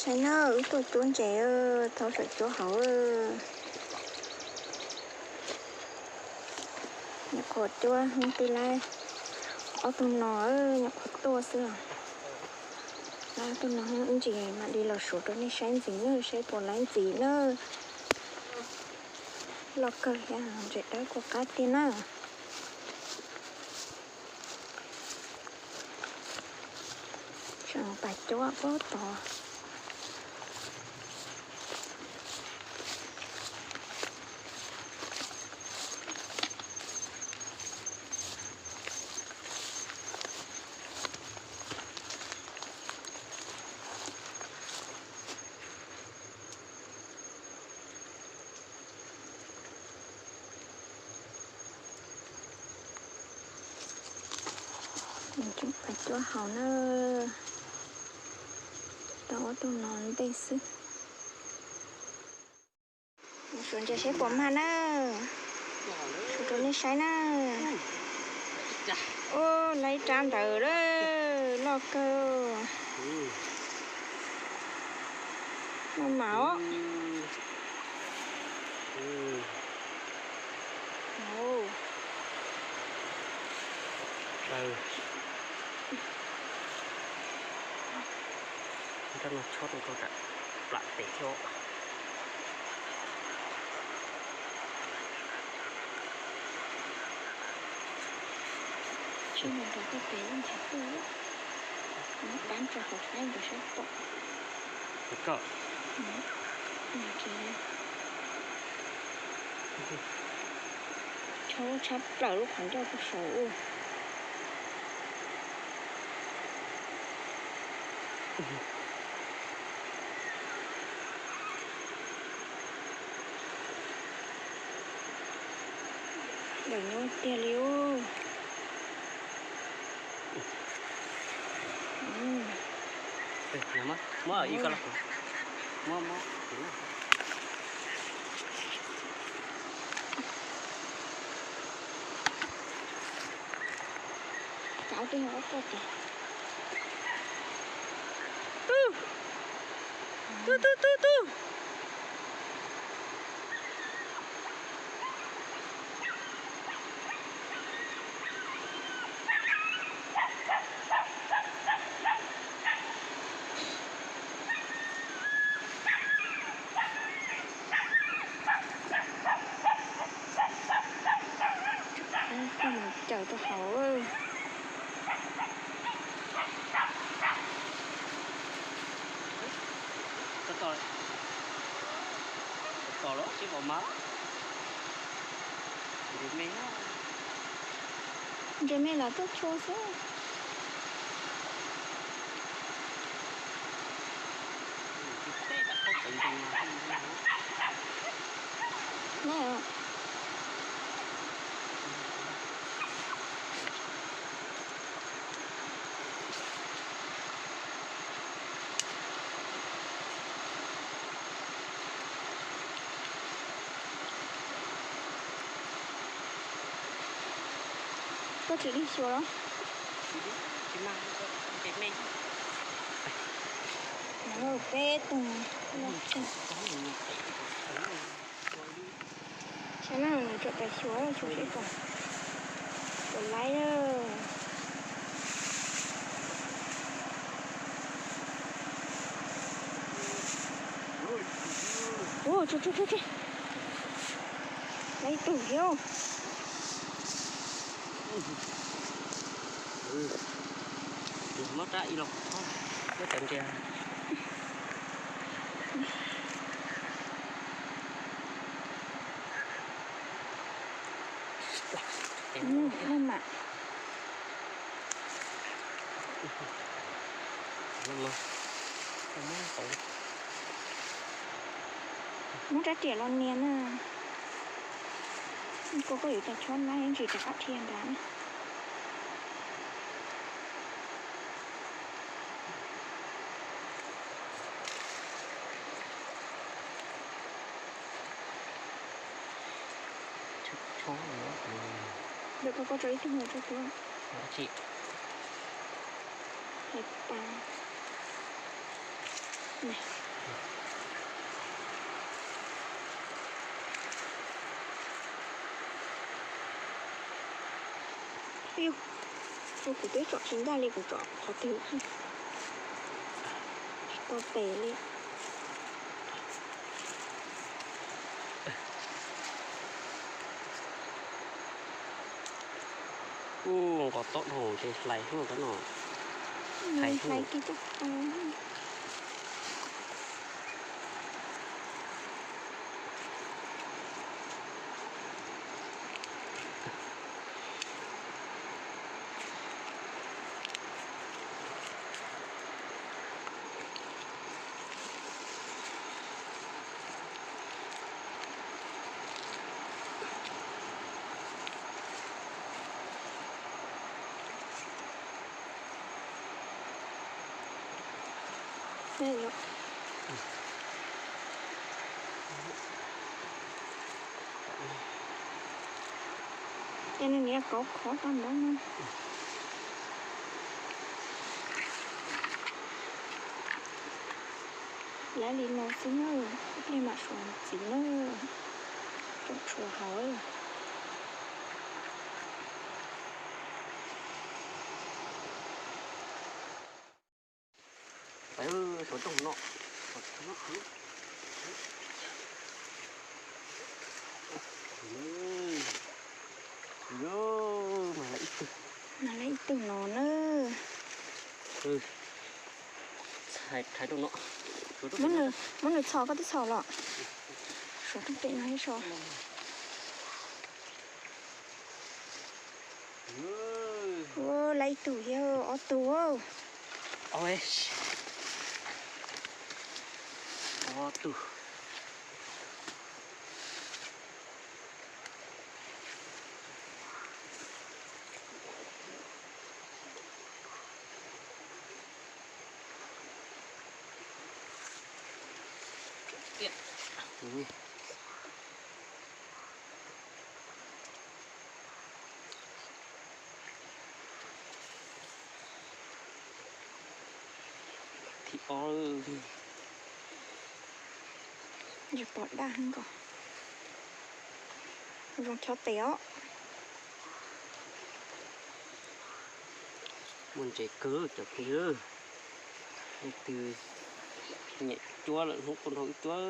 Saib na, wb tuaj cuab ntses, thauj saum cuab hauv. Nyuam qhuav cuab tij laug ob tug no, nyuam qhuav tuaj xwb os. Ob tug no ib ntsis mam li los suav rau nej saib ntxiv na, saib puas laib ntxiv na. Loj kawg thiab, ntses dawb kuj qab tiag na. Tseem pas cuab puag tod. Tseem pas cuab hauv na, tau ob tug no ntej xwb. Suav ntses saib puas mag na, suav rau nej saib na. Ua, laib rab ntawd lawm, loj kawg. Maj mam os. Rab no chob rau rau plam pem thiab. Tsis mus rau pem nthav tuaj, dab tso hauv saib ntawd saib pom. Koj Chob tshaj plaws lub qhov ncauj puag saud. Lawm nyuaj tiag li ub. Muab ib ko los, muab, muab. Cov twg no ko tias, tu, tu, tu, tu, tu. Coj mus cuab rau hauv. Tos los tsis pom mas. Ntses me los tuaj tshua xwb. Koj tsis dig xyuas los? Tsis mag, ntses me. Peb tug. Saib na, nws tseem pais xyuas, xyuas seb puas, puas laib. Ua, tso, tso, tso, tso. Laib ib tug thiab. Muab rab ib los, muab cov ntses. Maj mam. Muab rab riam los nias na. Koj, koj yuav cov tshob laib ntsis rov qab dhia nrad na. Ntawm ko, koj tso ib tug ntawm ko tuaj. Hais tas. Yus, kuv twb tsom tsis ncaj li, kuv tsom qhov twg tsis tau tes li. Kuj nqos tob dhau ces hlais huaj kab no. Hlais kiag. Ces nws niam kauv khov tag nrho no. Lawv li no xwb na, ib pliag mam suav ntxiv na, tsoom tshuav hauv. Suav tooj no, mas lawv ib tug, mas lawv ib tug no na. Muab nws txhos, koj twb txhos los. Suav rooj pem no ib so. Lawv ib tug thiab, ob tug. Ob tug. Thib ob, tsis pom daj heev nkaus, zoo chob tes os. Muaj ntses kawg cov phooj ywg, leej twg nyiam cuab lawm hnub tuaj nrog wb cuab.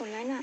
Ua laiv na.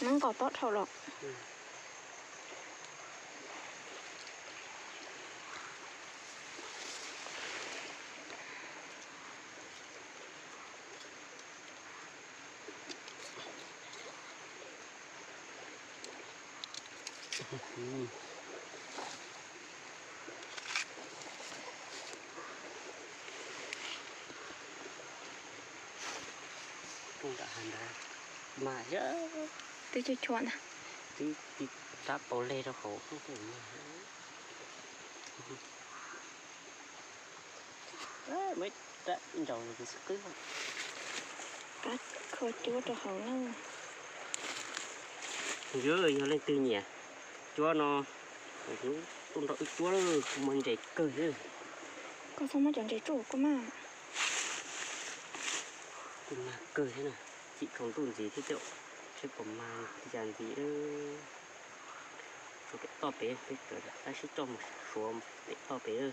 Neb nqos tob dhau los. Rooj nram hav ntawd mas twb cuag chua ntag, twb tig rab paus leg rau hauv. Muaj ib rab ntsaus los tus xub qwb, rab kho cuab rau hauv na. Yog leej twg nyiam cuab no, hnub tuaj nrog wb cuab, muaj ntses kawg thiab. Koj txhob muab cov ntses tsuj kuv mas. Kuj mag kawg thiab na, cim tsaus ntuj ntxiv thiab, seb puas mag li cas ntxiv. Tsuas pem toj pem, peb tab sib coj mus suav pem toj pem.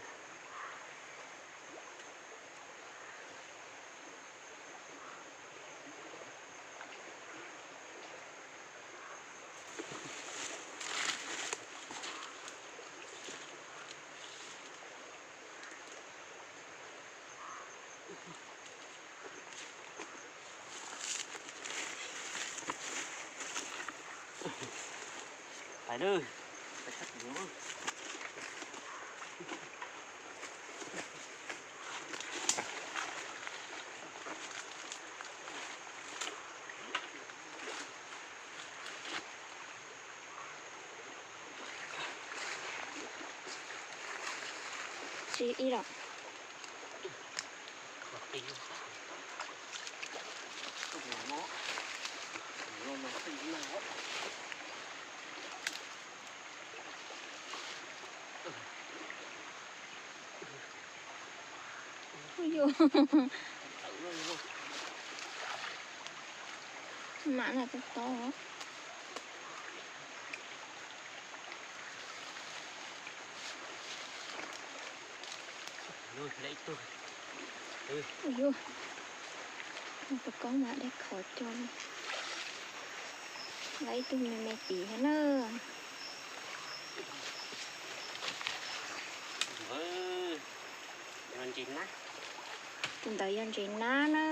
Pais lawm. Ib los. Ui yus, mam no tau tau. Ua yus, tus koob mas dej khov cuag li. Lawv ib tug me me pim thiab na. Tus ntawd yog ntses nab na.